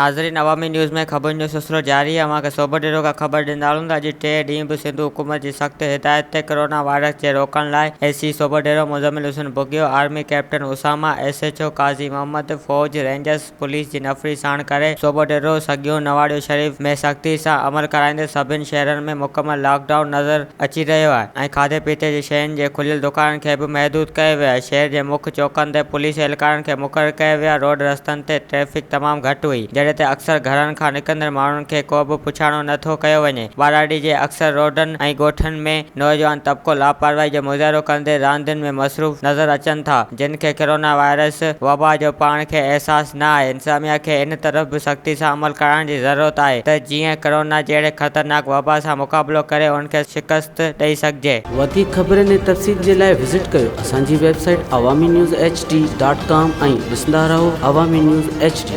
ناظرين عوامي نيوز ۾ خبرن جو سلسلو جاري آهي اوهان کي صوبوڏيرو کان خبر ڏيندا هلون ته اڄ ٽئين ڏينهن به سنڌ حڪومت جي سخت هدايت تي ڪرونا وائرس جي روڪڻ لاء A C Sobhodero Muzammil Hussain Bughio, army captain Usama, S H O Qazi Muhammad, فوج، رينجرز، پوليس جي نفري ساڻ ڪري صوبوڏيرو، سڳيون، نواڙيو شريف ۾ سختي سان عمل ڪرائيندي سڀني شهرن ۾ مڪمل لاڪ ڊائون نظر اچي رهيو آهي ۽ کاڌي پيتي جي شين جي کليل دڪانن کي به محدود ڪيو ويو آهي شهر جي مک چوڪن تي پوليس اهلڪارن کي مقرر ڪيو ويو آهي روڊ رستن تي ٽريفڪ تمام گهٽ هئي، جڏهن ته اڪثر گهرن کان نڪرندڙ ماڻهن کي ڪو به پڇاڻو نه ٿو ڪيو وڃي. ٻهراڙي جي اڪثر روڊن ۽ ڳوٺن ۾ نوجوان طبقو لاپرواهي جو مظاهرو ڪندي راندين ۾ مصروف نظر اچن ٿا، جن کي ڪرونا وائرس وبا جو پاڻ کي احساس نه آهي. انتظاميا کي ان طرف به سختي سان عمل ڪرائڻ جي ضرورت آهي ته جيئن ڪرونا جهڙي خطرناڪ وبا سان مقابلو ڪري ان کي شڪست ڏئي سگهجي. وڌيڪ خبرن ۽ تفصيل جي لاء وزٽ ڪيو اسان جي website Awami news H D dot com ۽ ڏسندا رهو عوامي نيوز ايڇ ڊي.